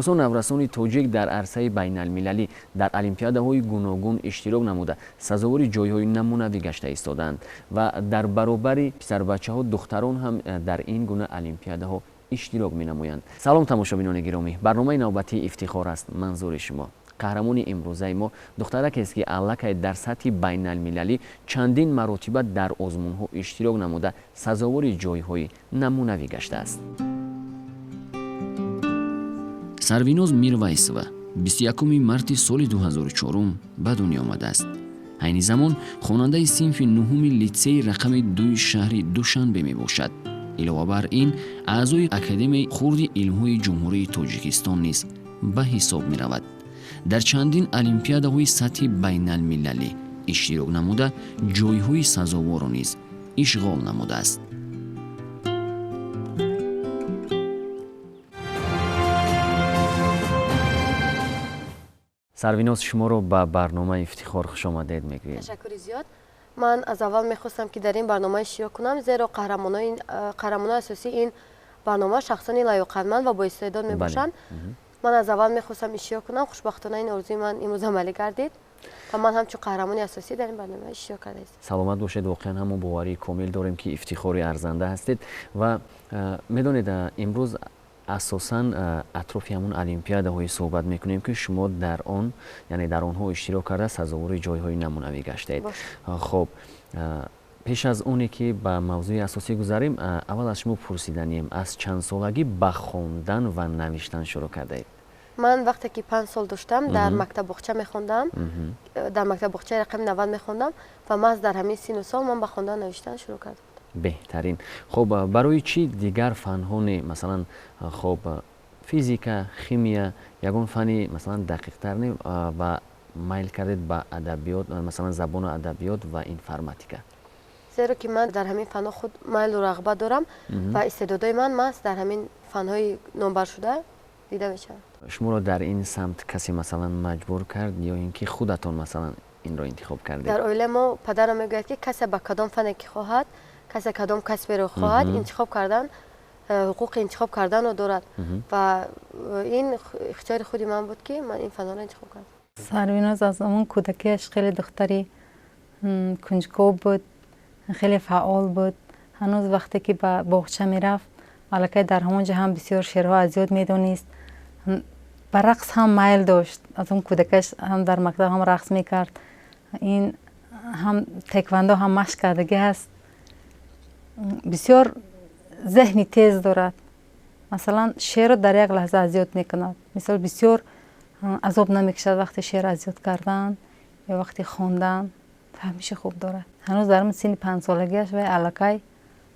Имрӯзҳо наврасони тоҷик дар арсаи байналмилалӣ дар олимпиадаҳои гуногун иштирок намуда, сазовори ҷойҳои намунавӣ гашта истодаанд ва дар баробари писарбачаҳо духтарон ҳам дар ин гуна олимпиадаҳо иштирок менамоянд. Салом, тамошобинони гиромӣ, барномаи навбатии Ифтихор аст манзури шумо. Қаҳрамони имрӯзаи мо духтаракест, ки аллакай дар сатҳи байналмилалӣ чандин маротиба дар озмунҳо иштирок намуда, сазовори ҷойҳои намунавӣ гаштааст. Сарвиноз Мирвайсова 21 марти соли 2004 ба дунё омадааст. Айни замон хонандаи синфи нуҳуми литсеи рақами 2 шаҳри Душанбе мебошад. Илова бар ин, аъзои Академияи хурди илмҳои Ҷумҳурии Тоҷикистон низ ба ҳисоб меравад. Дар чандин олимпиадаҳои сатҳи байналмилалӣ иштирок намуда, ҷойҳои сазоворро низ ишғол намудааст. Сарвиноз, шуморо ба барномаи Ифтихор хушомадед мегӯем. Ташаккури зиёд. Ман аз аввал мехостам, ки дар ин барнома иштирок кунам, зеро қаҳрамонои асосии ин барнома шахсони лаёқатманд ва боистеъдод мебошанд. Ман аз аввал мехостам иштирок кунам, хушбахтона ин орзуи ман имрӯз амалӣ гардид ва ман ҳамчун қаҳрамони асосӣ дар ин барнома иштирок кардаистам. Саломат бошед. Воқеан ҳам мо боварии комил дорем, ки ифтихори арзанда ҳастед ва медонед, имрӯз асосан атрофи ҳамон олимпиадаҳое суҳбат мекунем, ки шумо дар он, яъне дар онҳо иштирок карда, сазовори ҷойҳои намунавӣ гаштаед. Хоб, пеш аз оне ки ба мавзӯи асосӣ гузарем, аввал аз шумо пурсиданием, аз чанд солагӣ ба хондан ва навиштан шурӯъ кардаед? Ман вақте ки 5 сол доштам, дар мактаб-боғча мехондам, дар мактаб-боғчаи рақами 90 мехондам ва маҳз дар ҳамин сину сол ман ба хондан навиштан шурӯъ кардам. Беҳтарин. Хуб, барои чӣ дигар фанҳо не, масалан, хоб, физика, химия, ягон фани, масалан, дақиқтар не ва майл кардед ба адабиёт, масалан, забону адабиёт ва информатика? Зеро ки ман дар ҳамин фанҳо худ майлу рағбат дорам ва истеъдодҳои ман маҳз дар ҳамин фанҳои номбаршуда дида мешаванд. Шуморо дар ин самт касе, масалан, маҷбур кард ё ин ки худатон, масалан, инро интихоб кардед? Дар оила мо падарам мегӯяд, ки касе ба кадом фане ки хоҳад, касе кадом касберо хоҳад интихоб кардан, ҳуқуқи интихоб карданро дорад ва ин ихтиёри худи ман буд, ки ман ин фанҳоро интихоб кардам. Сарвиноз аз ҳамон кӯдакиаш хеле духтари кунҷков буд, хеле фаъол буд. Ҳанӯз вақте ки ба боғча мерафт, аллакай дар ҳамон ҷо ҳам бисёр шеърҳо аз ёд медонист. Ба рақс ҳам майл дошт, аз он кӯдакаш ҳам дар мактаб ҳам рақс мекард. Ин ҳам таэквондо ҳам машқ кардагӣ ҳаст. Бисёр зеҳни тез дорад. Масалан, шеърро дар як лаҳза аз ёд мекунад. Мисол, бисёр азоб намекашад вақти шеър аз ёд кардан ё вақти хондан, фаҳмиши хуб дорад. Ҳанӯз дар синни 5-солагиаш вай аллакай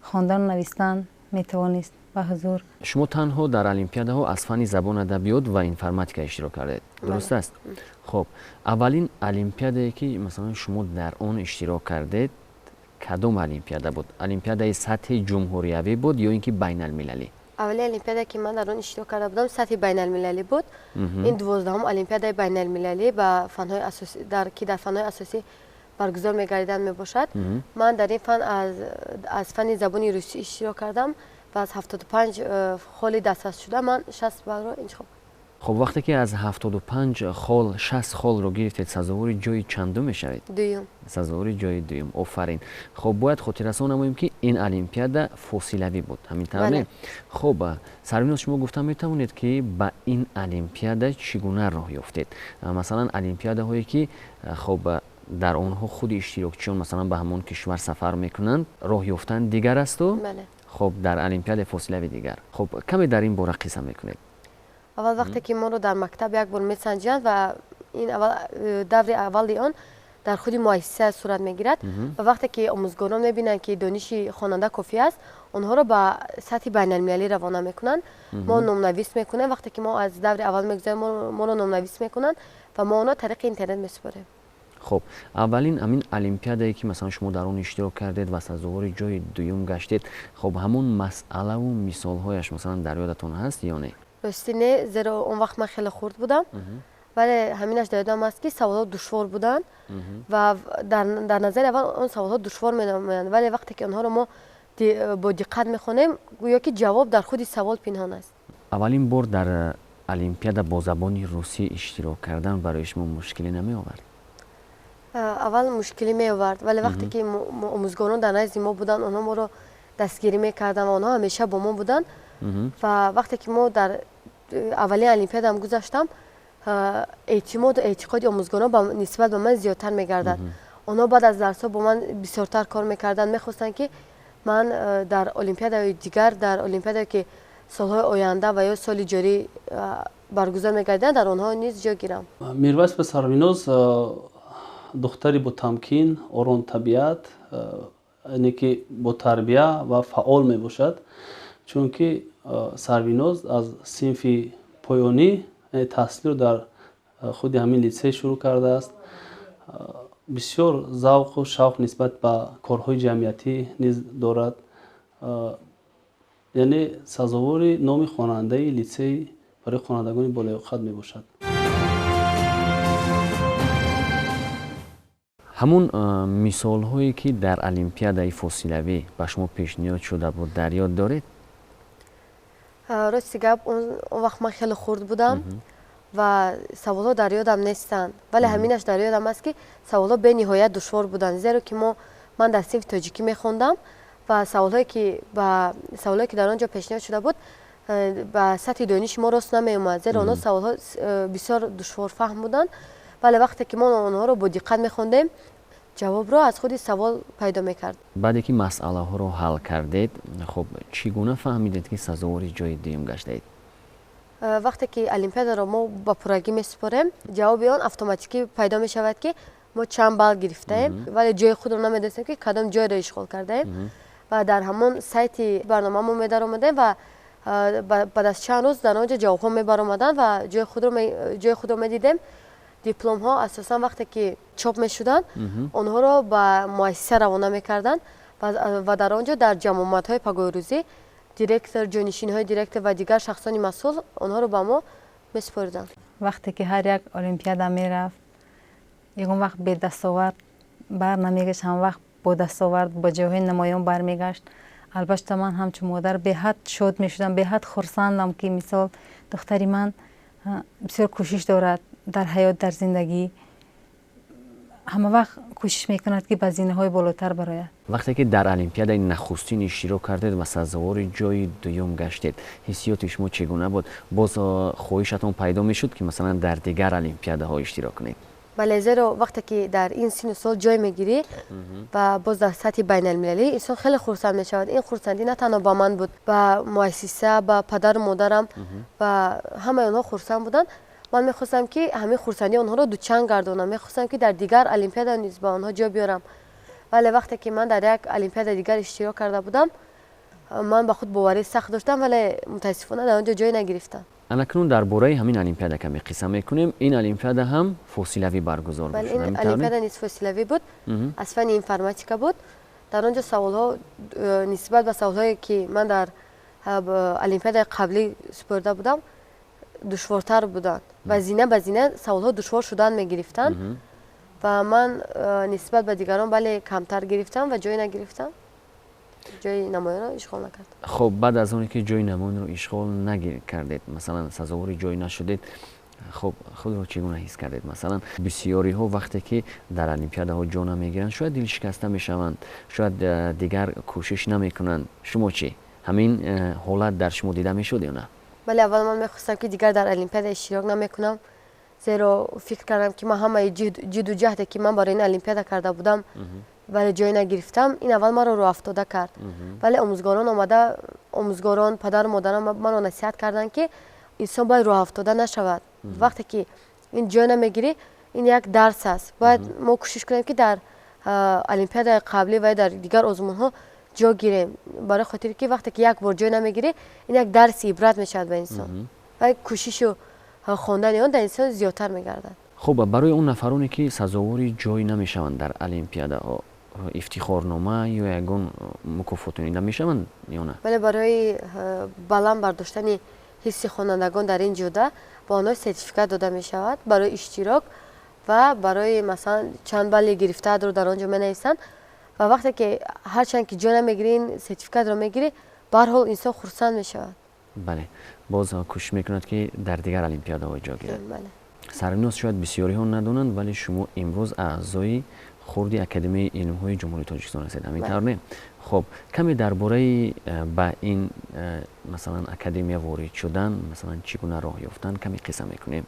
хондану навистан метавонист ба ҳузур. Шумо танҳо дар олимпиадаҳо аз фанни забон, адабиёт ва информатика иштирок кардед, дуруст аст? Хуб, аввалин олимпиадае, ки, масалан, шумо дар он иштирок кардед, кадом олимпиада буд? Олимпиадаи сатҳи ҷумҳуриявӣ буд ё ин ки байналмилалӣ? Аввалин олимпиада, ки ман дар он иштирок карда будам, сатҳи байналмилалӣ буд. Ин 12-ум олимпиадаи байналмилалӣ ба фанҳои асосӣ, ки дар фанҳои асосӣ баргузор мегардидан мебошад. Ман дар ин фан аз фанни забони русӣ иштирок кардам ва аз 75 холи дастрас шуда ман 60 баллро интихоб кардам. Хуб, вақте ки аз 75 хол 60 холро гирифтед, сазовори ҷои чандум мешавед? Дуюм. Сазовори ҷои дуюм, офарин. Хуб, бояд хотиррасон намоем, ки ин олимпиада фосилавӣ буд, ҳамин тавр не? Хуб, Сарвиноз, шумо гуфта метавонед, ки ба ин олимпиада чӣ гуна роҳ ёфтед? Масалан, олимпиадаҳое, ки, хуб, дар онҳо худи иштирокчиён, масалан, ба ҳамон кишвар сафар мекунанд, роҳ ёфтан дигар асту хуб, дар олимпиадаи фосилави дигар. Хуб, каме дар ин бора қисса мекунед? Аввал вақте ки моро дар мактаб як бор месанҷанд ва ин аввал даври аввали он дар худи муассиса сурат мегирад ва вақте ки омӯзгорон мебинанд, ки дониши хонанда кофӣ аст, онҳоро ба сатҳи байналмилалӣ равона мекунанд. Мо номнавис мекунем. Вақте ки мо аз даври аввал мегузарем, моро номнавис мекунанд ва мо онро тариқи интернет месупорем. Хуб, аввалин ҳамин олимпиадае, ки, масалан, шумо дар он иштирок кардед ва сазовори ҷои дуюм гаштед, хуб, ҳамон масъалаву мисолҳояш, масалан, дар ёдатон ҳаст ё не? Рости, не, зеро он вақт ман хеле хурд будам, вале ҳаминаш дар ёдам аст, ки саволҳо душвор буданд ва дар назари аввал он саволҳо душвор менамоянд, вале вақте ки онҳоро мо бо диққат мехонем, гӯё ки ҷавоб дар худи савол пинҳон аст. Аввалин бор дар Олимпиада бо забони русӣ иштирок кардан барои шумо мушкилӣ намеовард? Аввал мушкилӣ меовард, вале вақте ки омӯзгорон дар назди мо буданд, онҳо моро дастгирӣ мекарданд ва онҳо ҳамеша бо мо буданд. Ва вақте ки мо дар аввалин олимпиадаам гузаштам, эътимоду эътиқоди омӯзгорон нисбат ба ман зиёдтар мегардад. Онҳо баъд аз дарсҳо бо ман бисёртар кор мекарданд, мехостанд, ки ман дар олимпиадаҳои дигар, дар олимпиадае ки солҳои оянда ва ё соли ҷорӣ баргузор мегардиданд, дар онҳо низ ҷой гирам. Мирвайс ба Сарвиноз духтари ботамкин, оромтабиат, яъне ки ботарбия ва фаъол мебошад, чунки Сарвиноз аз синфи поёнӣ таҳсилро дар худи ҳамин литсей шурӯъ кардааст. Бисёр завқу шавқ нисбат ба корҳои ҷамъиятӣ низ дорад, яъне сазовори номи хонандаи литсей барои хонандагони болаёқат мебошад. Ҳамун мисолҳое ки дар олимпиадаи фосилавӣ ба шумо пешниҳод шуда буд, дар ёд доред? Рости гап, он вақт ман хеле хурд будам ва саволҳо дар ёдам нестанд, вале ҳаминаш дар ёдам аст, ки саволҳо бениҳоят душвор буданд, зеро ки ман дар синфи тоҷикӣ мехондам ва саволҳое ки дар он ҷо пешниҳод шуда буд, ба сатҳи дониши мо рост намеомад, зеро онҳо саволҳо бисёр душворфаҳм буданд. Вале вақте ки мо онҳоро бо диққат мехондем, ҷавобро аз худи савол пайдо мекард. Баъде ки масъалаҳоро ҳал кардед, хуб, чӣ гуна фаҳмидед, ки сазовори ҷои дуюм гаштаед? Вақте ки олимпиадаро мо ба пуррагӣ месупорем, ҷавоби он автоматикӣ пайдо мешавад, ки мо чанд балл гирифтаем, вале ҷои худро намедонистем, ки кадом ҷойро ишғол кардаем. Ва дар ҳамон сайти барнома мо медаромадем ва баъд аз чанд рӯз дар он ҷо ҷавобҳо мебаромаданд ва ҷои худро медидем. Дипломҳо асосан вақте ки чоп мешуданд, онҳоро ба муассиса равона мекарданд ва дар он ҷо дар ҷамъомадҳои пагоҳирӯзӣ директор, ҷонишинҳои директор ва дигар шахсони масъул онҳоро ба мо месупориданд. Вақте ки ҳар як олимпиада мерафт, ягон вақт бедастовард бар намегашт, ҳам вақт бо дастовард, бо ҷойҳои намоён бармегашт. Албатта ман ҳамчун модар беҳад шод мешудам, беҳад хурсандам, ки мисол духтари ман бисёр кӯшиш дорад дар ҳаёт, дар зиндагӣ, ҳама вақт кӯшиш мекунад, ки ба зинаҳои болотар барояд. Вақте ки дар олимпиадаи нахустин иштирок кардед ва сазовори ҷои дуюм гаштед, ҳиссиёти шумо чӣ гуна буд? Боз хоҳишатон пайдо мешуд, ки масалан дар дигар олимпиадаҳо иштирок кунед? Бале, зеро вақте ки дар ин сину сол ҷой мегирӣ ва боз дар сатҳи байналмилалӣ, инсон хеле хурсанд мешавад. Ин хурсандӣ на танҳо ба ман буд, ба муассиса, ба падару модарам ва ҳамаи онҳо хурсанд буданд. Ман мехостам, ки ҳамин хурсандии онҳоро дучанд гардонам, мехостам, ки дар дигар олимпиада низ ба онҳо ҷой биёрам. Вале вақте ки ман дар як олимпиадаи дигар иштирок карда будам, ман ба худ боварии сахт доштам, вале мутаассифона дар он ҷо ҷой нагирифтам. Анакнун дар бораи ҳамин олимпиада каме қисса мекунем. Ин олимпиада ҳам фосилавӣ баргузор мешуд. Ин олимпиада низ фосилавӣ буд, аз фанни информатика буд. Дар он ҷо саволҳо нисбат ба саволҳое ки ман дар олимпиадаи қаблӣ супорида будам, душвортар буданд ва зина ба зина саволҳо душвор шудан мегирифтанд ва ман нисбат ба дигарон бале камтар гирифтам ва ҷой нагирифтам, ҷои намоёнро ишғол накардам. Хуб, баъд аз оне ки ҷои намоёнро ишғол накардед, масалан сазовори ҷой нашудед, хуб, худро чӣ гуна ҳис кардед? Масалан, бисёриҳо вақте ки дар олимпиадаҳо ҷо намегиранд, шояд дилшикаста мешаванд, шояд дигар кӯшиш намекунанд. Шумо чӣ? Ҳамин ҳолат дар шумо дида мешуд ё на? Бале, аввал ман мехостам, ки дигар дар олимпиада иштирок намекунам, зеро фикр кардам, ки ман ҳамаи ҷидду ҷаҳде ки ман барои ин олимпиада карда будам, вале ҷой нагирифтам, ин аввал маро рӯҳафтода кард. Вале омӯзгорон омада, омӯзгорон, падару модарам маро насиҳат карданд, ки инсон бояд рӯҳафтода нашавад. Вақте ки ин ҷой намегирӣ, ин як дарс аст. Бояд мо кӯшиш кунем, ки дар олимпиадаи қаблӣ ва дар дигар озмунҳо ҷо гирем, барои хотире ки вақте ки як бор ҷой намегирӣ, ин як дарси ибрат мешавад ба инсон ва кӯшишу хондани он дар инсон зиёдтар мегардад. Хуб, барои он нафароне ки сазовори ҷой намешаванд дар олимпиадаҳо, ифтихорнома ё ягон мукофотонида мешаванд ё на? Бале, барои баланд бардоштани ҳисси хонандагон дар ин ҷода ба онҳо сертификат дода мешавад барои иштирок ва барои масалан чанд балли гирифтаатро дар он ҷо менависанд. Ва вақте ки ҳарчанд ки ҷо намегирӣ, ин сертификатро мегирӣ, ба ҳар ҳол инсон хурсанд мешавад. Бале, боз кӯшиш мекунад, ки дар дигар олимпиадаҳо ҷо гирад. Сарвиноз, шояд бисёриҳо надонанд, вале шумо имрӯз аъзои хурди Академияи илмҳои Ҷумҳурии Тоҷикистон ҳастед, ҳамин тавр не? Хуб, каме дар бораи ба ин масалан академия ворид шудан, масалан чӣ гуна роҳ ёфтан, каме қисса мекунем.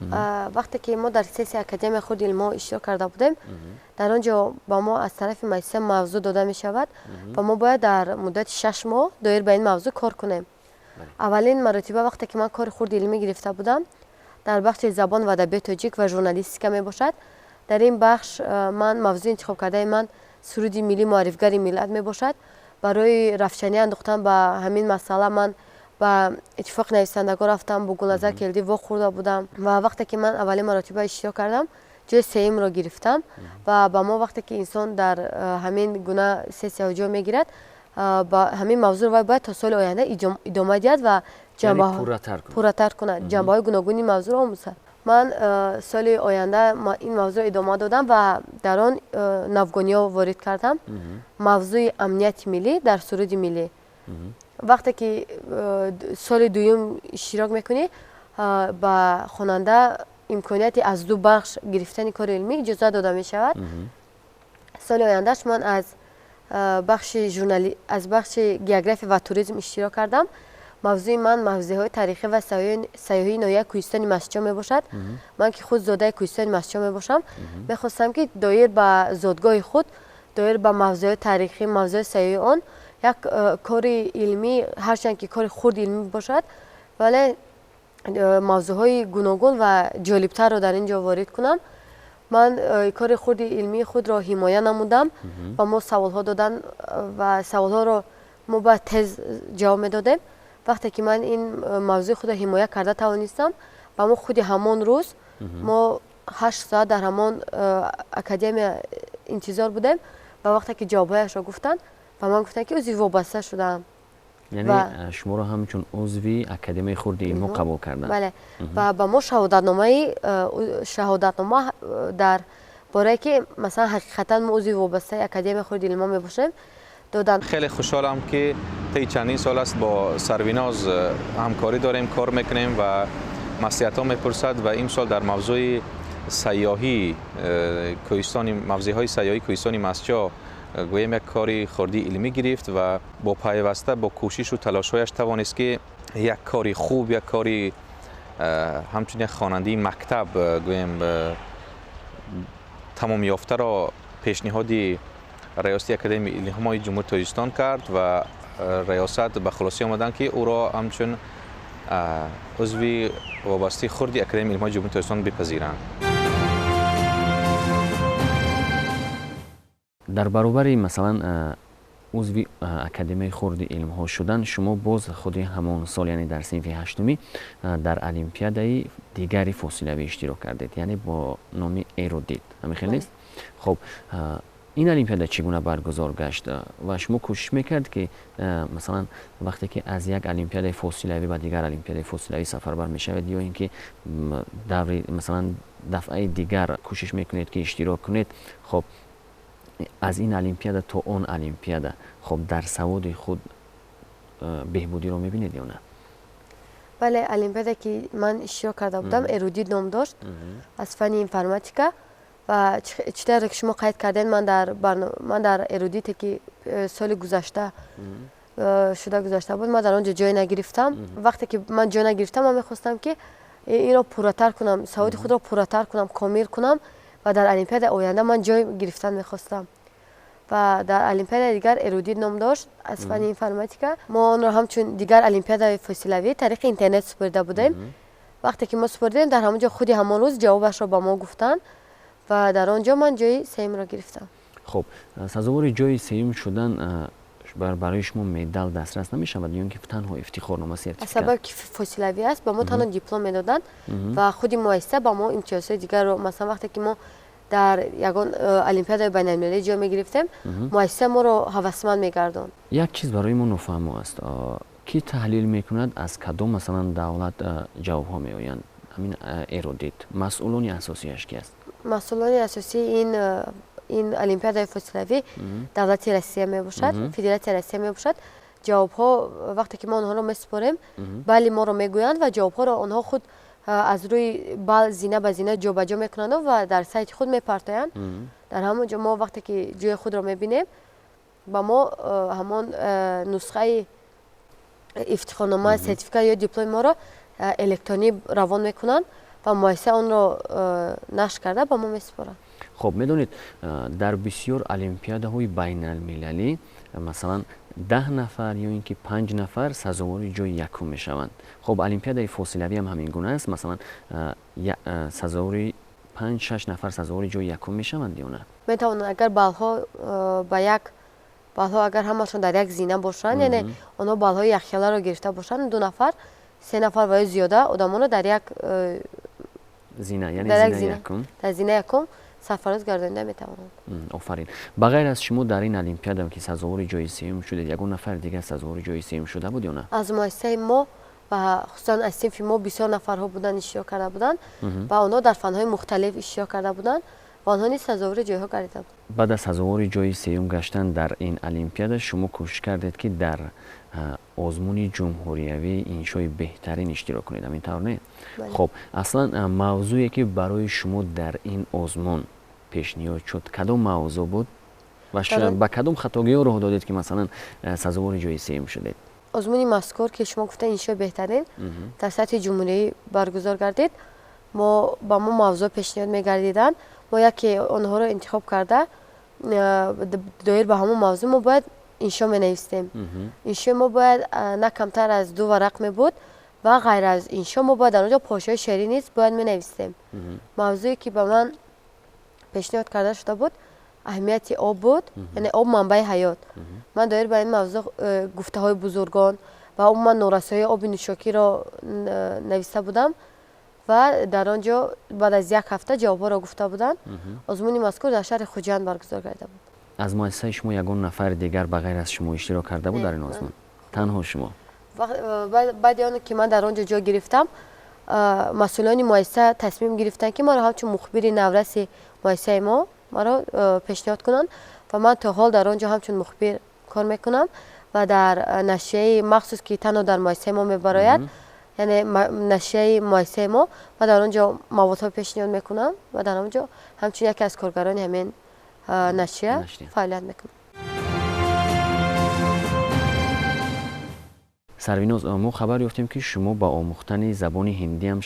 Вақте ки мо дар сессияи Академияи хурди илмҳо иштирок карда будем, дар он ҷо ба мо аз тарафи муассиса мавзӯъ дода мешавад ва мо бояд дар муддати 6 моҳ доир ба ин мавзӯъ кор кунем. Аввалин маротиба вақте ки ман кори хурди илмӣ гирифта будам, дар бахши забон ва адабиёти тоҷик ва журналистика мебошад. Дар ин бахш ман мавзӯи интихоб кардаи ман «Суруди миллӣ муаррифгари миллат» мебошад. Барои равшанӣ андохтан ба ҳамин масъала ман ба Иттифоқи нависандагон рафтам, бо Гулназар Келдӣ вохӯрда будам ва вақте ки ман аввалин маротиба иштирок кардам, ҷои сеюмро гирифтам. Ва ба мо, вақте ки инсон дар ҳамин гуна сессияҳо ҷой мегирад, ба ҳамин мавзӯъро вай бояд то соли оянда идома диҳад ва пурратар кунад, ҷанбаҳои гуногуни мавзӯъро омӯзад. Ман соли оянда ин мавзӯъро идома додам ва дар он навгониҳо ворид кардам. Мавзӯи «Амнияти миллӣ дар суруди миллӣ». Вақте ки соли дуюм иштирок мекунӣ, ба хонанда имконияти аз ду бахш гирифтани кори илмӣ иҷозат дода мешавад. Соли ояндаш ман аз бахши география ва туризм иштирок кардам. Мавзӯи ман мавзеъҳои таърихӣ ва сайёҳии ноҳияи кӯҳистони Мастчоҳ мебошад. Ман ки худ зодаи кӯҳистони Мастчоҳ мебошам, мехостам, ки доир ба зодгоҳи худ, доир ба мавзеъҳои таърихӣ, мавзеъҳои сайёҳии он як кори илмӣ, ҳарчанд ки кори хурди илмӣ бошад, вале мавзӯъҳои гуногун ва ҷолибтарро дар ин ҷо ворид кунам. Ман кори хурди илмии худро ҳимоя намудам ва мо саволҳо додан ва саволҳоро мо бояд тез ҷавоб медодем. Вақте ки ман ин мавзӯи худро ҳимоя карда тавонистам, ба мо худи ҳамон рӯз, мо 8 соат дар ҳамон академия интизор будем ва вақте ки ҷавобҳояшро гуфтанд, ба ман гуфтанд, ки узви вобаста шудаам. Яъне шуморо ҳамчун узви Академияи хурди илмҳо қабул карданд. Бале, ва ба мо шаҳодатнома дар бораe ки масалан ҳақиқатан мо узви вобастаи Академияи хурди илмҳо мебошем, доданд. Хеле хушҳолам, ки тӯли чандин сол аст бо Сарвиноз ҳамкорӣ дорем, кор мекунем ва маслиҳатҳо мепурсад ва имсол дар мавзӯи сайёҳӣ кӯҳистони, мавзеъҳои сайёҳии кӯҳистони Мастчоҳ, гӯем, як кори хурдии илмӣ гирифт ва бо пайваста бо кӯшишу талошҳояш тавонист, ки як кори хуб, як кори ҳамчун як хонандаи мактаб, гӯем, тамомёфтаро пешниҳоди раёсати Академияи илмҳои Ҷумҳурии Тоҷикистон кард ва раёсат ба хулосӣ омаданд, ки ӯро ҳамчун узви вобастаи хурди Академияи илмҳои Ҷумҳурии Тоҷикистон бипазиранд. Дар баробари масалан узви Академияи хурди илмҳо шудан, шумо боз худи ҳамон сол, яъне дар синфи ҳаштумӣ, дар олимпиадаи дигари фосилавӣ иштирок кардед, яъне бо номи «Эрудит», ҳамин хел нест? Хуб, ин олимпиада чӣ гуна баргузор гашт ва шумо кӯшиш мекард, ки масалан вақте ки аз як олимпиадаи фосилавӣ ба дигар олимпиадаи фосилавӣ сафарбар мешавед ё ин ки даври масалан дафъаи дигар кӯшиш мекунед, ки иштирок кунед, хоб, аз ин олимпиада то он олимпиада, хоб, дар саводи худ беҳбудиро мебинед ё на? Бале, олимпиада, ки ман иштирок карда будам, «Эрудит» ном дошт, аз фанни информатика. Ва чӣ тавре ки шумо қайд кардед, ман дар «Эрудите», ки соли гузашта шуда гузашта буд, ман дар он ҷо ҷой нагирифтам. Вақте ки ман ҷой нагирифтам, ман мехостам, ки инро пурратар кунам, саводи худро пурратар кунам, комил кунам ва дар олимпиадаи оянда ман ҷой гирифтан мехостам. Ва дар олимпиадаи дигар, «Эрудит» ном дошт, аз фанни информатика, мо онро ҳамчун дигар олимпиадаи фосилавӣ тариқи интернет супорида будем. Вақте ки мо супоридем, дар ҳамон ҷо худи ҳамон рӯз ҷавобашро ба мо гуфтанд ва дар он ҷо ман ҷои сеюмро гирифтам. Хуб, сазовори ҷои сеюм шудан барои шумо медал дастрас намешавад ё ин ки танҳо ифтихорнома, сертификат? Аз сабаби ки фосилавӣ аст, ба мо танҳо диплом медоданд ва худи муассиса ба мо имтиёзҳои дигарро, масалан, вақте ки мо дар ягон олимпиадаи байналмилалӣ ҷой мегирифтем, муассиса моро ҳавасманд мегардонд. Як чиз барои мо нофаҳмо аст: кӣ таҳлил мекунад, аз кадом масалан давлат ҷавобҳо меоянд? Ҳамин «Эрудит», масъулони асосияш ки аст? Масъулони асосии ин олимпиадаи фосилавӣ давлати Россия мебошад, Федератсияи Россия мебошад. Ҷавобҳо вақте ки мо онҳоро месупорем, балли моро мегӯянд ва ҷавобҳоро онҳо худ аз рӯи балл зина ба зина ҷобаҷо мекунанд ва дар сайти худ мепартоянд. Дар ҳамон ҷо мо вақте ки ҷои худро мебинем, ба мо ҳамон нусхаи ифтихорнома, сертификат ё дипломи моро электронӣ равон мекунанд ва муассиса онро нашр карда ба мо месупоранд. Хоб, медонед, дар бисёр олимпиадаҳои байналмилалӣ, масалан, 10 нафар ё ин ки 5 нафар сазовори ҷои якум мешаванд. Хоб, олимпиадаи фосилавӣ ҳам ҳамин гуна аст? Масалан, сазовори 5-6 нафар сазовори ҷои якум мешаванд ё на? Метавонанд, агар баллҳо ба як баллҳо, агар ҳамашон дар як зина бошанд, яъне онҳо баллҳои якхеларо гирифта бошанд, 2 нафар, 3 нафар ва ё зиёда одамонро дар як зина, яъне зина якум, дар зина якум сарфароз гардонида метавонанд. Офарин. Ба ғайр аз шумо дар ин олимпиада, ки сазовори ҷои сеюм шудед, ягон нафар дигар сазовори ҷои сеюм шуда буд ё на? Аз муассисаи мо ва хусусан аз синфи мо бисёр нафарҳо буданд, иштирок карда буданд ва онҳо дар фанҳои мухталиф иштирок карда буданд ва онҳо низ сазовори ҷойҳо гардида буданд. Баъд аз сазовори ҷои сеюм гаштан дар ин олимпиада, шумо кӯшиш кардед, ки дар озмуни ҷумҳуриявии иншои беҳтарин иштирок кунед, ҳамин тавр, не? Хоб, аслан мавзӯе, ки барои шумо дар ин озмун пешниҳод шуд, кадом мавзӯъ буд ва ба кадом хатогиҳо роҳ додед, ки масалан сазовори ҷои сеюм шудед? Озмуни мазкур, ки шумо гуфта, иншои беҳтарин, дар сатҳи ҷумҳурӣ баргузор гардид. Мо ба мо мавзӯъ пешниҳод мегардиданд, мо яке онҳоро интихоб карда, доир ба ҳамон мавзӯъ мо бояд иншо менавистем. Иншои мо бояд на камтар аз 2 варақ мебуд ва ғайр аз иншо мо бояд дар он ҷо пошаҳои шеърӣ низ бояд менавистем. Мавзӯе, ки ба ман пешниҳод карда шуда буд, аҳамияти об буд, яъне об манбаи ҳаёт. Ман доир ба ин мавзӯъ гуфтаҳои бузургон ва умуман норасоии оби нӯшокиро нависта будам ва дар он ҷо баъд аз як ҳафта ҷавобҳоро гуфта буданд. Озмуни мазкур дар шаҳри Хуҷанд баргузор карда буд. Аз муассисаи шумо ягон нафари дигар ба ғайр аз шумо иштирок карда буд дар ин озмун? Танҳо шумо? Баъди он ки ман дар он ҷо ҷой гирифтам, масъулони муассиса тасмим гирифтанд, ки маро ҳамчун мухбири навраси муассисаи мо маро пешниҳод кунанд ва ман то ҳол дар он ҷо ҳамчун мухбир кор мекунам ва дар нашрияи махсус, ки танҳо дар муассисаи мо мебарояд, яъне нашрияи муассисаи мо, ва дар он ҷо маводҳо пешниҳод мекунам ва дар он ҷо ҳамчун яке аз коргарони ҳамин нашрия фаъолият мекунам. Сарвиноз, мо хабар ёфтем, ки шумо ба омӯхтани забони ҳиндиам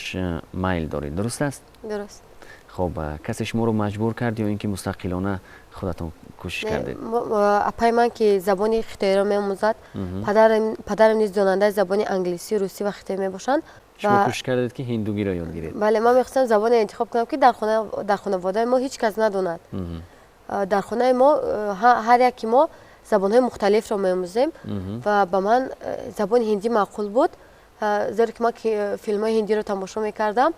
майл доред, дуруст аст? Дуруст. Хоб, касе шуморо маҷбур кард ё ин ки мустақилона худатон кӯшиш кардед? Апаи ман, ки забони хитоиро меомӯзад, падарам низ донандаи забони англисӣ, русӣ ва хитоӣ мебошанд. Шумо кӯшиш кардед, ки ҳиндугиро ёд гиред? Бале, ман мехостам забоне интихоб кунам, ки дар хонаводаи мо ҳеҷ кас надонад. Дар хонаи мо ҳар яки мо забонҳои мухталифро меомӯзем ва ба ман забони ҳиндӣ маъқул буд, зеро ки ман филмҳои ҳиндиро тамошо мекардам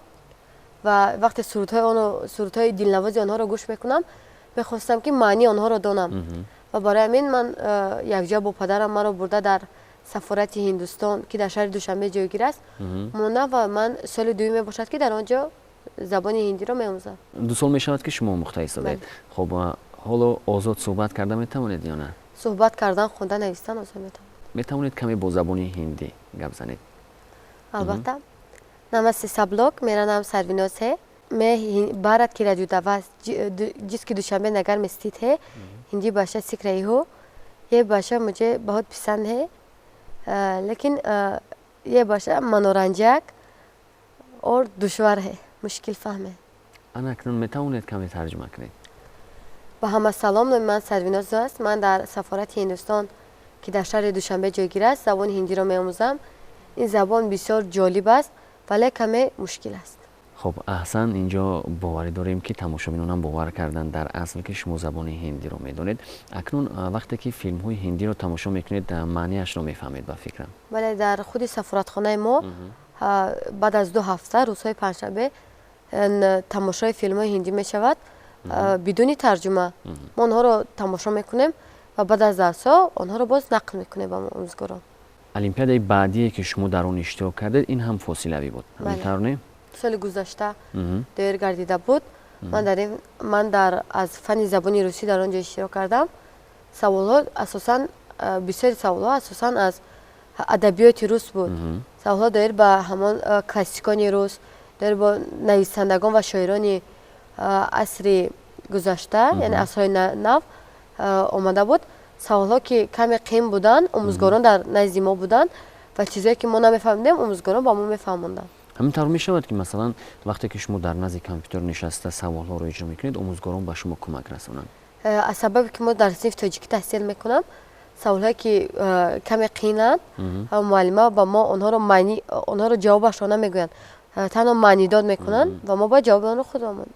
ва вақте сурудҳои дилнавози онҳоро гӯш мекунам, мехостам, ки маънии онҳоро донам. Ва барои ҳамин ман якҷоя бо падарам маро бурда дар сафорати Ҳиндустон, ки дар шаҳри Душанбе ҷойгир аст, мондам ва ман соли дуюм мебошад, ки дар он ҷо забони ҳиндиро меомӯзам. 2 сол мешавад, ки шумо омӯхта истодаед. Хоб, ҳоло озод суҳбат карда метавонед ё на? Суҳбат кардан, хонда, навистан озод метавонам. Метавонед каме бо забони ҳиндӣ гап занед? Албатта. Намасте सब लोग, मेरा नाम सरविनोज है। मैं भारत की राजदूतावास, जिसकी दुशांबे नगर में स्थित है, हिंदी भाषा सीख रही हूँ। ये भाषा मुझे बहुत पसंद है, लेकिन ये भाषा मनोरंजक और दुश्वार है, मुश्किल फहम है। Ана акнун метавонед каме тарҷума кунед? Ба ҳама салом, номи ман Сарвиноз аст. Ман дар сафорати Ҳиндустон, ки дар шаҳри Душанбе ҷойгир аст, забони ҳиндиро меомӯзам. Ин забон бисёр ҷолиб аст, вале каме мушкил аст. Хоб, аҳсан, инҷо боварӣ дорем, ки тамошобинонам бовар карданд дар асл, ки шумо забони ҳиндиро медонед. Акнун вақте ки филмҳои ҳиндиро тамошо мекунед, маънияшро мефаҳмед, ба фикрам? Бале, дар худи сафоратхонаи мо баъд аз 2 ҳафта рӯзҳои панҷшанбе тамошои филмҳои ҳиндӣ мешавад бидуни тарҷума. Мо онҳоро тамошо мекунем ва баъд аз дарсҳо онҳоро боз нақл мекунем ба омӯзгорон. Олимпиадаи баъдие, ки шумо дар он иштирок кардед, ин ҳам фосилавӣ буд, ҳамин тавр, не? Соли гузашта доир гардида буд. Ман дар аз фанни забони русӣ дар он ҷо иштирок кардам. Саволҳо асосан Бисёри саволҳо асосан аз адабиёти рус буд. Саволҳо доир ба ҳамон классикони рус, доир ба нависандагон ва шоирони асри гузашта, яъне асрҳои нав омада буд. Саволҳо ки каме қим буданд, омӯзгорон дар назди мо буданд ва чизое ки мо намефаҳмидем, омӯзгорон ба мо мефаҳмонданд. Ҳамин тавр мешавад, ки масалан вақте ки шумо дар назди компютер нишаста саволҳоро иҷро мекунед, омӯзгорон ба шумо кӯмак расонанд? Аз сабабе ки мо дар синфи тоҷикӣ таҳсил мекунам, саволҳое ки каме қиинанд, муаллима ба мо онҳоро ҷавобашро намегӯянд, танҳо маънидод мекунанд ва мо бояд ҷавоби онро худамон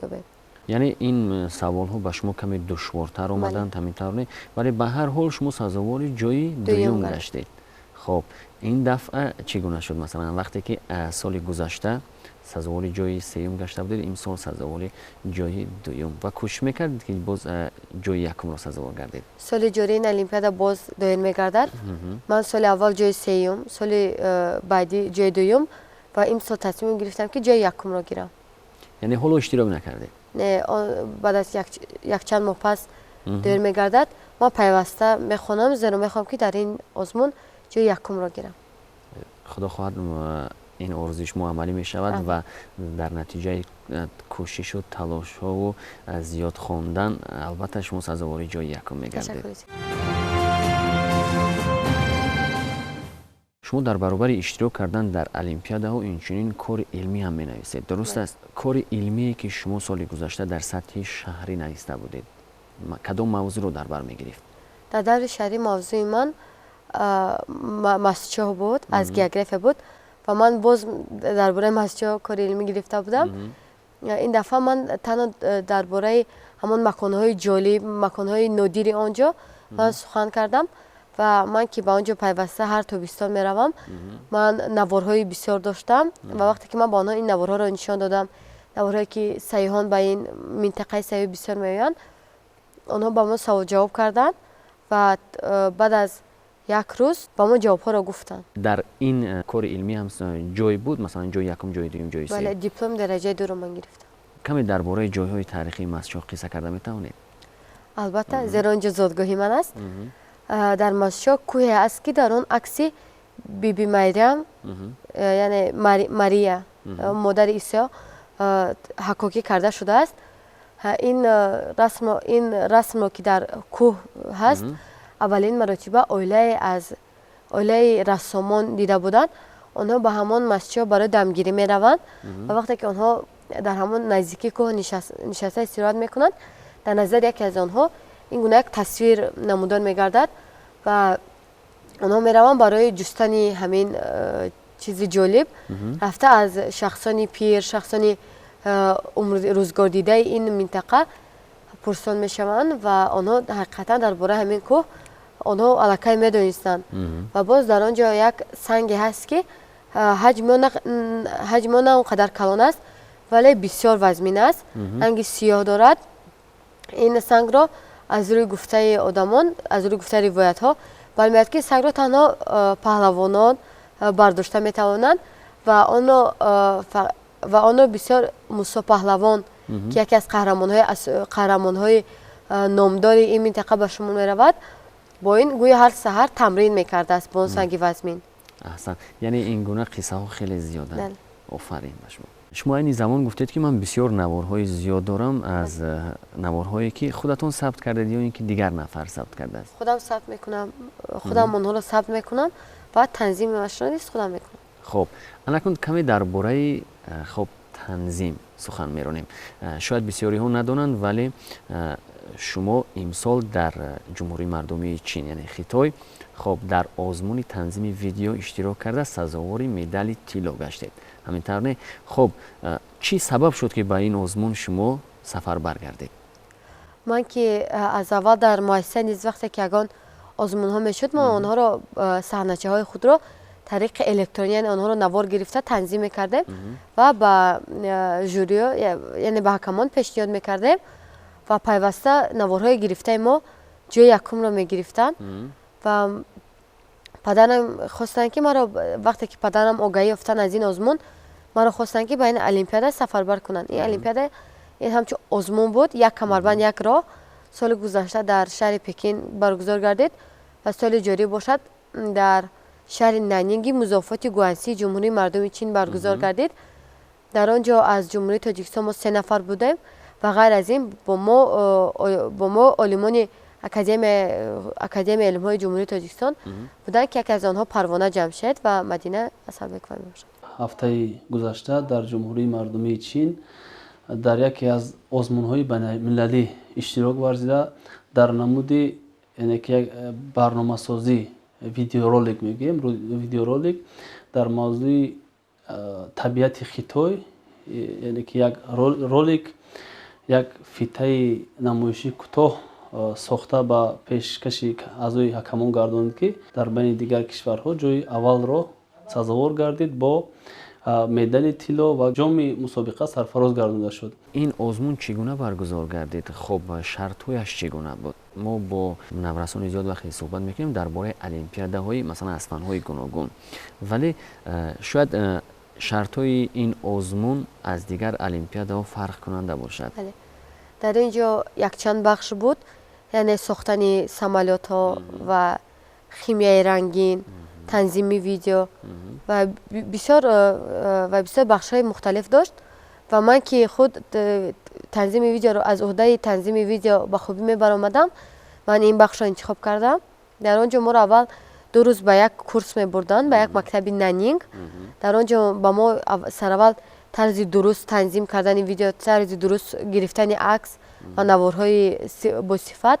ёбем. Яъне ин саволҳо ба шумо каме душвортар омаданд, ҳамин тавр не? Вале ба ҳар ҳол шумо сазовори ҷои дуюм гаштед. Хоб, ин дафъа чӣ гуна шуд? Масалан, вақте ки соли гузашта сазовори ҷои сеюм гашта будед, имсол сазовори ҷои дуюм ва кӯшиш мекардед, ки боз ҷои якумро сазовор гардед? Соли ҷорӣ ин олимпиада боз доир мегардад. Ман соли аввал ҷои сеюм, соли баъдӣ ҷои дуюм ва имсол тасмим гирифтам, ки ҷои якумро гирам. Яъне ҳоло иштирок накардед? Не, баъд аз якчанд моҳ пас доир мегардад. Ман пайваста мехонам, зеро мехоҳам, ки дар ин озмун ҷои якумро гирам. Худо хоҳад, ин орзуи шумо амалӣ мешавад ва дар натиҷаи кӯшишу талошҳову зиёд хондан албатта шумо сазовори ҷои якум мегардед. Шумо дар баробари иштирок кардан дар олимпиадаҳо инчунин кори илмӣ ҳам менависед, дуруст аст? Кори илмие ки шумо соли гузашта дар сатҳи шаҳрӣ нависта будед, кадом мавзӯъро дар бар мегирифт? Дар даври шаҳрӣ мавзӯи ман Мастчоҳ буд, аз география буд ва ман боз дар бораи Мастчоҳ кори илмӣ гирифта будам. Ин дафъа ман танҳо дар бораи ҳамон маконҳои ҷолиб, маконҳои нодири он ҷо ман сухан кардам ва ман ки ба он ҷо пайваста ҳар тобистон меравам, ман наворҳои бисёр доштам ва вақте ки ман ба онҳо ин наворҳоро нишон додам, наворҳое ки сайёҳон ба ин минтақаи сайёҳӣ бисёр меоянд, онҳо ба мо саволҷавоб карданд ва баъд аз як рӯз ба мо ҷавобҳоро гуфтанд. Дар ин кори илмӣ ҳам ҷой буд, масалан ҷои якум, ҷои дуюм, ҷои сеюм? Бале, дипломи дараҷаи дуро ман гирифтам. Каме дар бораи ҷойҳои таърихии Мастчоҳ қисса карда метавонед? Албатта, зеро он ҷо зодгоҳи ман аст. Дар Мастчоҳ кӯҳе аст, ки дар он акси Биби Майрам, яъне Мария, модари Исо, ҳаккокӣ карда шудааст. Ин расмро, ки дар кӯҳ ҳаст, аввалин маротиба оилае аз оилаи рассомон дида буданд. Онҳо ба ҳамон Мастчоҳ барои дамгирӣ мераванд ва вақте ки онҳо дар ҳамон наздикии кӯҳ нишаста истироҳат мекунанд, дар назари яке аз онҳо ин гуна як тасвир намудор мегардад ва онҳо мераванд барои ҷустани ҳамин чизи ҷолиб. Рафта аз шахсони пир, шахсони рӯзгордидаи ин минтақа пурсон мешаванд ва онҳо ҳақиқатан дар бораи ҳамин кӯҳ онҳо аллакай медонистанд. Ва боз дар он ҷо як санге ҳаст, ки ҳаҷми он на он қадар калон аст, вале бисёр вазмин аст, ранги сиёҳ дорад. Ин сангро аз рӯи гуфтаи одамон, аз рӯи гуфтаи ривоятҳо бармеояд, ки сангро танҳо паҳлавонон бардошта метавонанд ва онро бисёр Мусо паҳлавон, ки яке аз қаҳрамонҳои номдори ин минтақа ба шумор меравад, бо ин гӯё ҳар саҳар тамрин мекардааст бо он санги вазмин. Аҳсан, яъне ин гуна қиссаҳо хеле зиёданд. Офарин ба шумо. Шумо айни замон гуфтед, ки ман бисёр наворҳои зиёд дорам, аз наворҳое ки худатон сабт кардед ё ин ки дигар нафар сабт кардааст? Худам сабт мекунам, худам онҳоро сабт мекунам ва танзимашро низ худам мекунам. Хоб, анакун каме дар бораи хоб танзим сухан меронем. Шояд бисёриҳо надонанд, вале шумо имсол дар Ҷумҳурии Мардумии Чин, яъне Хитой, хоб дар озмуни танзими видео иштирок карда сазовори медали тилло гаштед. Ҳамин тавр не? Хоб, чӣ сабаб шуд, ки ба ин озмун шумо сафарбар гардед? Ман ки аз аввал дар муассиса низ вақте ки ягон озмунҳо мешуд, мо онҳоро саҳначаҳои худро тариқи электронӣ, яъне онҳоро навор гирифта танзим мекардем ва ба жюриё, яъне ба ҳакамон пешниҳод мекардем ва пайваста наворҳои гирифтаи мо ҷои якумро мегирифтанд. Ва падарам хостанд, ки маро, вақте ки падарам огаҳӣ ёфтанд аз ин озмун, маро хостанд, ки ба ин олимпиада сафарбар кунанд. Ин олимпиада ин ҳамчун озмун буд, як камарбанд, як роҳ, соли гузашта дар шаҳри Пекин баргузор гардид. Ва соли ҷорӣ бошад, дар шаҳри Наннинги музофоти Гуансии Ҷумҳурии Мардуми Чин баргузор гардид. Дар он ҷо аз Ҷумҳурии Тоҷикистон мо 3 нафар будем ва ғайр аз ин бо мо олимони Академияи илмҳои Ҷумҳурии Тоҷикистон буданд, ки яке аз онҳо Парвона Ҷамшед ва Мадина Асалбекова мебошад. Ҳафтаи гузашта дар Ҷумҳурии Мардумии Чин дар яке аз озмунҳои байналмилалӣ иштирок варзида, дар намуди яъне ки як барномасозӣ, видеоролик мегӯем, видеоролик дар мавзӯи табиати Хитой, яъне ки як ролик, як фитаи намоишии кӯтоҳ сохта ба пешкаши аъзои ҳакамон гардонид, ки дар байни дигар кишварҳо ҷои аввалро сазовор гардид, бо медали тилло ва ҷоми мусобиқа сарфароз гардонида шуд. Ин озмун чӣ гуна баргузор гардид? Хуб, шартҳояш чӣ гуна буд? Мо бо наврасони зиёд вақте суҳбат мекунем дар бораи олимпиадаҳои масалан аз фанҳои гуногун, вале шояд шартҳои ин озмун аз дигар олимпиадаҳо фарқкунанда бошад. Дар ин ҷо якчанд бахш буд, яъне сохтани самолётҳо ва химияи рангин, танзими видео ва бисёр бахшҳои мухталиф дошт. Ва ман ки худ танзими видеоро аз уҳдаи танзими видео ба хубӣ мебаромадам, ман ин бахшро интихоб кардам. Дар он ҷо моро аввал 2 рӯз ба як курс мебурданд, ба як мактаби Наннинг. Дар он ҷо ба мо сараввал тарзи дуруст танзим кардани видео, тарзи дуруст гирифтани акс ва наворҳои босифат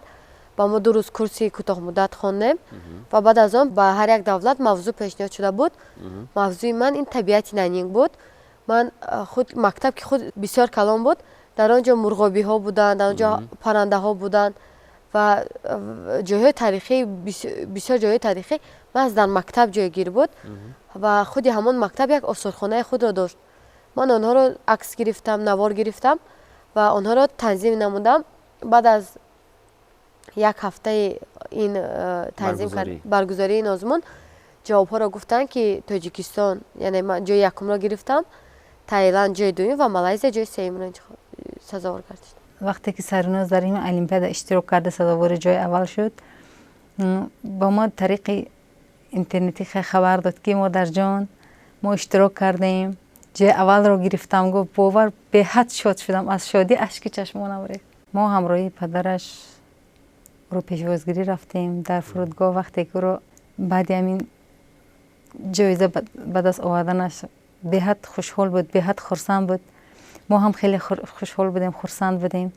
ба мо 2 рӯз курси кӯтоҳмуддат хондем ва баъд аз он ба ҳар як давлат мавзӯъ пешниҳод шуда буд. Мавзӯи ман ин табиати Наннинг буд. Ман худ мактаб ки худ бисёр калон буд, дар он ҷо мурғобиҳо буданд, дар он ҷо паррандаҳо буданд ва ҷойҳои таърихӣ, бисёр ҷойҳои таърихӣ маҳз дар мактаб ҷойгир буд ва худи ҳамон мактаб як осорхонаи худро дошт. Ман онҳоро акс гирифтам, навор гирифтам ва онҳоро танзим намудам. Баъд аз як ҳафтаи ин танзим баргузории ин озмун ҷавобҳоро гуфтанд, ки Тоҷикистон, яъне ман ҷои якумро гирифтам, Таиланд ҷои дуюм ва Малайзия ҷои сеюмро сазовор гардид. Вақте ки Сарвиноз дар ин олимпиада иштирок карда сазовори ҷои аввал шуд, ба мо тариқи интернетӣ хабар дод, ки модарҷон, мо иштирок кардем, ҷои аввалро гирифтам. Гуфт, бовар, беҳад шод шудам, аз шодӣ ашки чашмонам рехт. Мо ҳамроҳи падараш ӯро пешвозгирӣ рафтем дар фурудгоҳ. Вақте ки ӯро баъди ҳамин ҷоиза ба даст оварданаш беҳад хушҳол буд, беҳад хурсанд буд. Мо ҳам хеле хушҳол будем, хурсанд будем.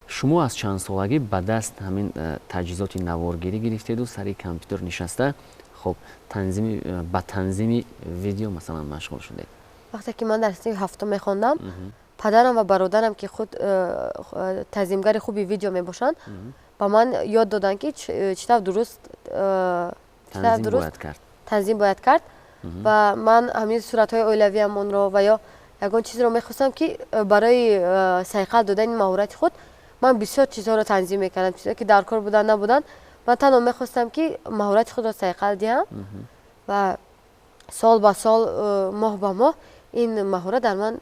Шумо аз чанд солагӣ ба даст ҳамин таҷҳизоти наворгирӣ гирифтеду сари компютер нишаста хоб ба танзими видео масалан машғул шудед? Вақте ки ман дар синфи ҳафтум мехондам, падарам ва бародарам, ки худ танзимгари хуби видео мебошанд, ба ман ёд доданд, ки чӣ тавр дуруст танзим бояд кард. Ва ман ҳамин суратҳои оилавиамонро ва ё ягон чизро мехостам, ки барои сайқал додани маҳорати худ ман бисёр чизҳоро танзим мекардам, чизҳое ки дар кор буданд, набуданд. Ман танҳо мехостам, ки маҳорати худро сайқал диҳам ва сол ба сол, моҳ ба моҳ ин маҳорат дар ман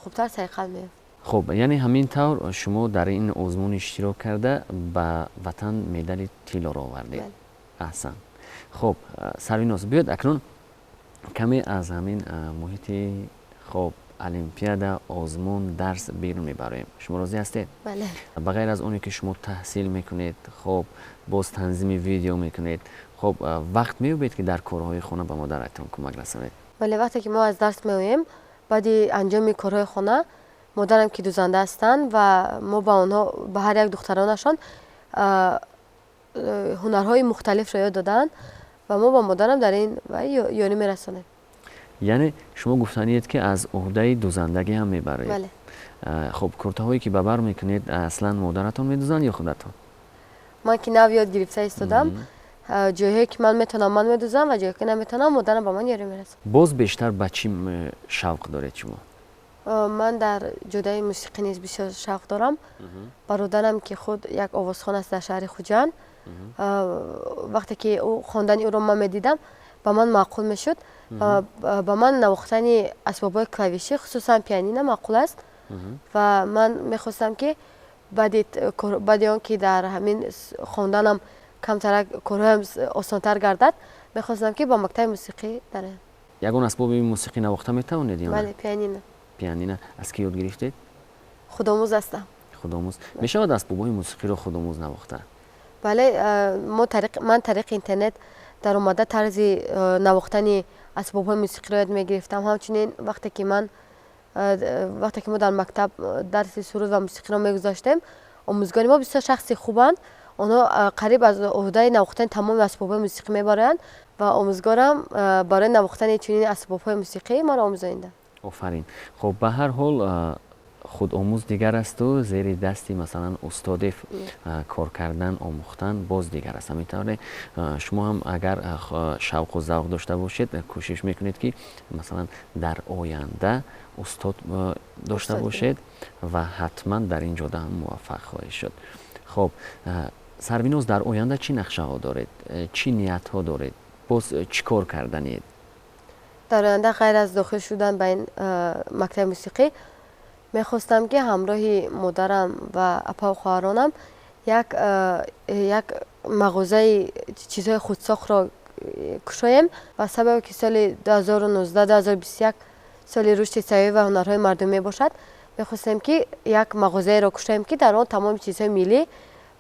хубтар сайқал меёфт. Хуб, яъне ҳамин тавр шумо дар ин озмун иштирок карда ба ватан медали тиллоро овардед. Аҳсан. Хуб, Сарвиноз, биёед акнун каме аз ҳамин муҳити хоб олимпиада, озмун, дарс берун мебароем. Шумо розӣ ҳастед? Бале. Ба ғайр аз оне ки шумо таҳсил мекунед, хоб боз танзими видео мекунед, хоб вақт меёбед, ки дар корҳои хона ба модаратон кӯмак расонед? Бале, вақте ки мо аз дарс меоем, баъди анҷоми корҳои хона, модарам ки дузанда ҳастанд ва мо ба онҳо, ба ҳар як духтаронашон ҳунарҳои мухталифро ёд доданд ва мо ба модарам дар ин ёрӣ мерасонем. Яъне шумо гуфтаниед, ки аз уҳдаи дузандагӣ ҳам мебароед? Бале. Хуб, куртаҳое ки ба бар мекунед, аслан модаратон медузанд ё худатон? Ман ки нав ёд гирифта истодам, ҷойҳое ки ман метавонам ман медузам ва ҷое ки наметавонам модарам ба ман ёрӣ мерасонад. Боз бештар ба чӣ шавқ доред шумо? Ман дар ҷодаи мусиқӣ низ бисёр шавқ дорам. Бародарам, ки худ як овозхон аст дар шаҳри Хуҷанд, вақте ки ӯ хондани ӯро ман медидам, ба ман маъқул мешуд. Ба ман навохтани асбобҳои клавишӣ, хусусан пианино, маъқул аст ва ман мехостам, ки Баъди он ки дар ҳамин хонданам камтарак корҳоям осонтар гардад, мехостам ки ба мактаби мусиқӣ дароям. Ягон асбоби мусиқӣ навохта метавонед ё не? Бале, пианино. Пианино. Аз кӣ ёд гирифтед? Худомӯз ҳастам. Худомӯз. Мешавад асбобҳои мусиқиро худомӯз навохта? Бале, ман тариқи интернет даромада тарзи навохтани асбобҳои мусиқиро ёд мегирифтам. Ҳамчунин вақте ки мо дар мактаб дарси суруд ва мусиқиро мегузаштем, омӯзгори мо бисёр шахси хубанд. Онҳо қариб аз ӯҳдаи навохтани тамоми асбобҳои мусиқӣ мебароянд ва омӯзгорам барои навохтани чунин асбобҳои мусиқӣ маро омӯзонида. Офарин. Хуб, ба ҳар ҳол худомӯз дигар асту зери дасти масалан устоде кор кардан, омӯхтан боз дигар аст. Ҳамин тавре шумо ҳам агар шавқу завқ дошта бошед, кӯшиш мекунед ки масалан дар оянда устод дошта бошед ва ҳатман дар ин ҷода ҳам муваффақ хоҳед шуд. Хуб, Сарвиноз, дар оянда чӣ нақшаҳо доред? Чӣ ниятҳо доред? Боз чӣ кор карданед? Дар оянда ғайр аз дохил шудан ба ин мактаби мусиқӣ, мехостам ки ҳамроҳи модарам ва апаву хоҳаронам як мағозаи чизҳои худсохтро кушоем ва сабабе ки соли 2019-2021 соли рушди сайёҳӣ ва ҳунарҳои мардумӣ мебошад, мехостем ки як мағозаеро кушоем ки дар он тамоми чизҳои миллӣ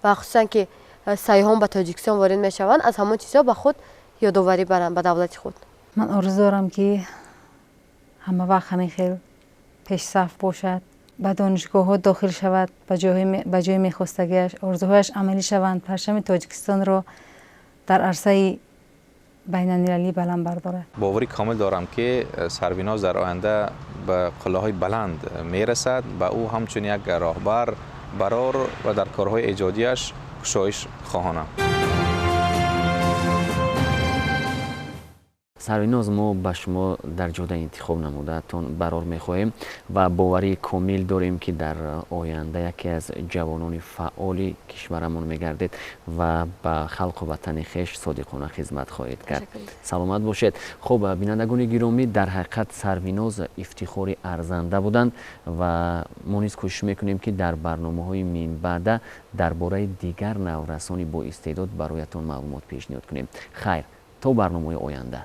ва хусусан ки сайёҳон ба Тоҷикистон ворид мешаванд, аз ҳамон чизҳо ба худ ёдоварӣ баранд, ба давлати худ. Ман орзу дорам ки ҳама вақт ҳамин хел пешсаф бошад, ба донишгоҳҳо дохил шавад, ба ҷои мехостагиаш, орзуҳояш амалӣ шаванд, парчами Тоҷикистонро дар арсаи байналмилалӣ баланд бардорад. Боварӣ комил дорам ки Сарвиноз дар оянда ба қуллаҳои баланд мерасад ва ӯ ҳамчун як роҳбар барор ва дар корҳои эҷодиаш кушоиш хоҳонам. Сарвиноз, мо ба шумо дар ҷодаи интихоб намудаатон барор мехоҳем ва боварии комил дорем ки дар оянда яке аз ҷавонони фаъоли кишварамон мегардед ва ба халқу ватани хеш содиқона хизмат хоҳед кард. Саломат бошед. Хуб, бинандагони гиромӣ, дар ҳақиқат Сарвиноз ифтихори арзанда буданд ва мо низ кӯшиш мекунем ки дар барномаҳои минбаъда дар бораи дигар наврасони боистеъдод бароятон маълумот пешниҳод кунем. Хайр, то барномаи оянда.